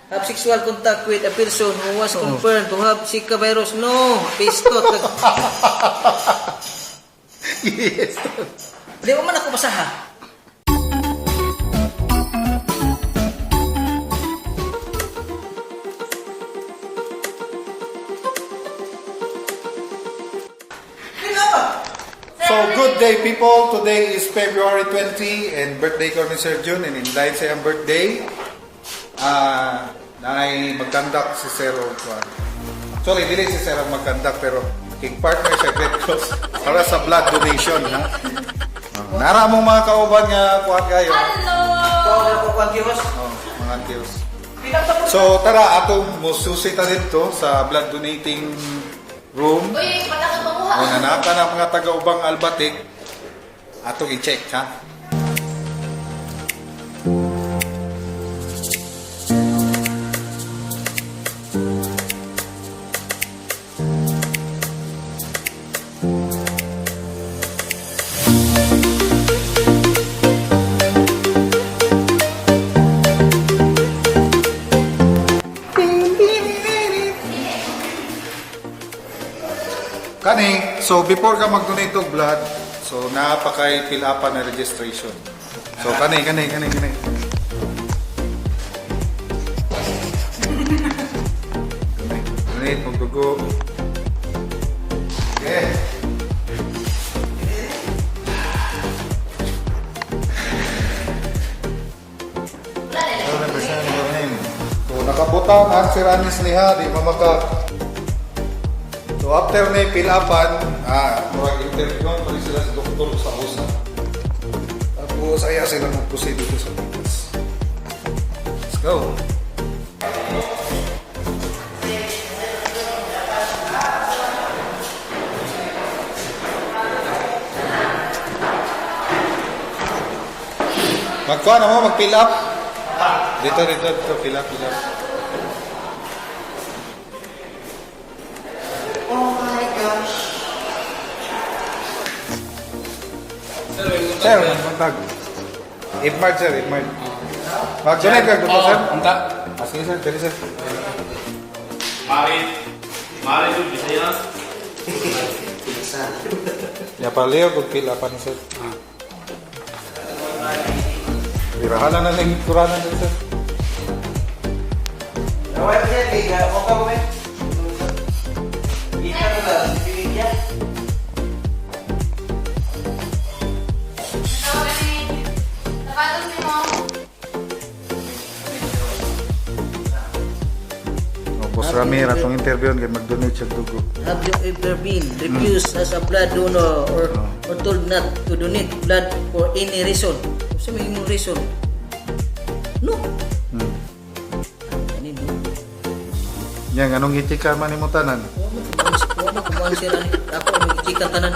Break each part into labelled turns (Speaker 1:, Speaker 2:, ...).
Speaker 1: Have sexual contact with a person who was confirmed to have Zika virus. No! Pistot.
Speaker 2: Yes.
Speaker 1: Di mo man ako basaha.
Speaker 2: So, good day, people. Today is February 20 and birthday ko ni Sir Jun and in dahil sa iyang birthday, naay magkandak si Sir og kuan. Sorry, dili si Sir ang magkandak pero king partner sa Red Cross para sa blood donation, ha. Nara mong mga kauban nga kuan kayo.
Speaker 3: Hello!
Speaker 1: Ikaw na po kang kiyos.
Speaker 2: Oh, mga kiyos. So tara, atong mususi ta dito sa blood donating room.
Speaker 3: Uy, pata ka mamuha.
Speaker 2: O nanaka na mga taga-ubang Albatic, atong i-check, ha? Kani, so before ka mag-donate og blood, so napakay fill up na registration. So kani, kani, kani, kani. Donate, donate og dugo. Okay. So nakabutang ang si Ranis niha, di pa maka. So after na fill upan, murag interview pa rin sila sa doktor sa USA. Tapos aya sila magproceed dito sa Pinas. Let's go. Magkuha na mo, mag-fill up. Dito, dito, dito, fill up, fill up.
Speaker 1: Oh my gosh.
Speaker 2: Sir, magtag. Ipmart, sir, Ipmart. Mag-donate ka, dito, sir.
Speaker 4: Unta.
Speaker 2: Ah, sige, sir, dali, sir.
Speaker 4: Mari. Mari tu Bisaya.
Speaker 2: Ya paleo kung fill upan, sir. Birahala na lang kuranan din, sir.
Speaker 1: Naway pa siya, tiga. Mukha mo eh. Kita ko ba? Pinigyan.
Speaker 3: Sapatos ni mo.
Speaker 2: Oh, Boss Ramir, atong interview kay mag-donate siya dugo.
Speaker 1: Have you ever been refused as a blood donor or told not to donate blood for any reason? Unsa may imong reason? No. Ani no.
Speaker 2: Yang anong gichika man nimo tanan?
Speaker 1: Wa man kumuan sir ani. Ako ang gichikan tanan.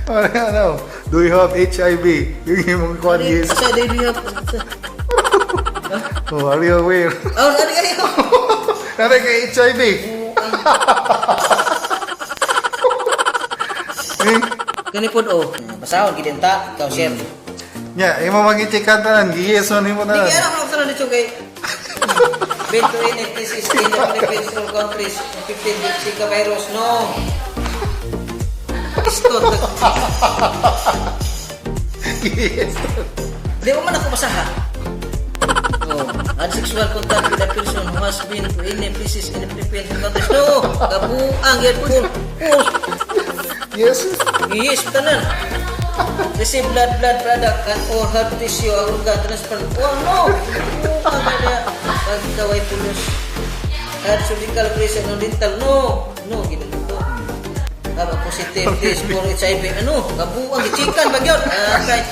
Speaker 2: Ano, ano? Do you have HIV? Yung imong kwan is.
Speaker 1: Sa day do you have?
Speaker 2: Oh, are you aware?
Speaker 1: Oh, ani kayo.
Speaker 2: Nari kay HIV. Eh,
Speaker 1: Kani pod oh. Basahon gid ta, ikaw sir.
Speaker 2: Nya, imo magichikan tanan, gi-yes man nimo
Speaker 1: Di
Speaker 2: tanan.
Speaker 1: kaya ako tanan dito kay been to any places in the Philippines or countries infected with Zika virus. No. Isto.
Speaker 2: Yes.
Speaker 1: Di mo man ako basaha. Oh, had sexual contact with a person who has been to any places in the Philippines or countries. No! Kabuang yan po. Oh,
Speaker 2: Yes.
Speaker 1: yes, tanan. Receive blood product and or heart tissue or organ transplant. Oh, no! Buang na pagkaway pulos. Had surgical operation on dental. No! No, ginagawa ko. Have a positive test for HIV. Ano? Kabuang gichikan ba yun? Ah, okay.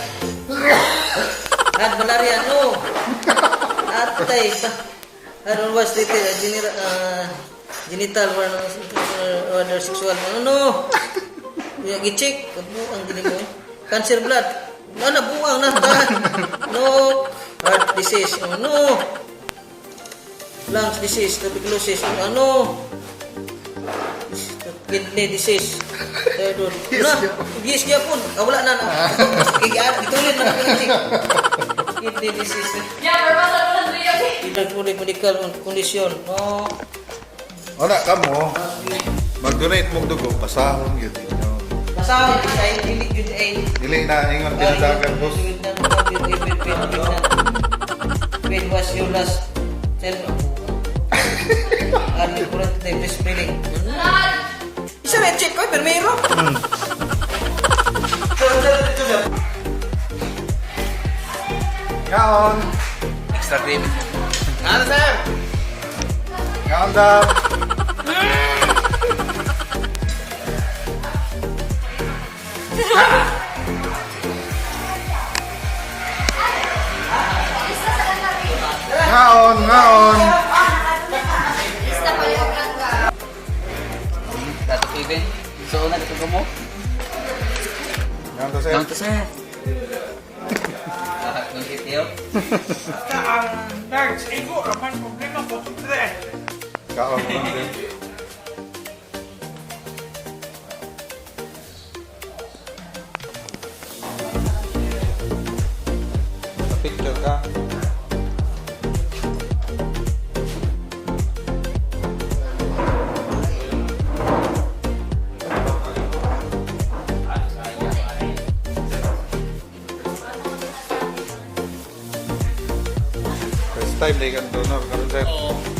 Speaker 1: Had malaria, no. Atay. Had always treated a genital or other sexual. Ano, no. Ya, gi-check. Kabuang gini mo. Eh. Cancer blood. Ano, buang na. Ta. No. Heart disease. Oh, no. Lungs disease, tuberculosis. Ano? Kidney disease. Third one.
Speaker 2: Yes,
Speaker 1: Na,
Speaker 2: gyapon.
Speaker 1: yes gyapon. Ah, wala na. Na. Gitulin na. Kidney disease.
Speaker 3: Yeah, pero basta
Speaker 1: Medical condition. No.
Speaker 2: Wala ka mo. Mag-donate mong dugo, basahon yun ninyo.
Speaker 1: Basta ay dili jud ay
Speaker 2: Dili na ingon pinadagan, boss.
Speaker 1: When was your last tell? Are you currently breastfeeding? Isa na check ko, permiro.
Speaker 2: Ngaon!
Speaker 4: Extra gravy. Ano, sir?
Speaker 2: Ngaon dam!
Speaker 3: Lista sa kanari.
Speaker 2: Ngaon! Ngaon!
Speaker 3: Lista pa yung langga.
Speaker 5: Dato Kevin, so na dito mo.
Speaker 2: Ngaon to, sir.
Speaker 5: Down to sir. Ah, nung itiyo.
Speaker 6: Basta ang large ego, aman problema ko tre.
Speaker 2: Kaon mo lang, sir. Picture ka. First time na ikan donor karon, sir.
Speaker 5: Oo.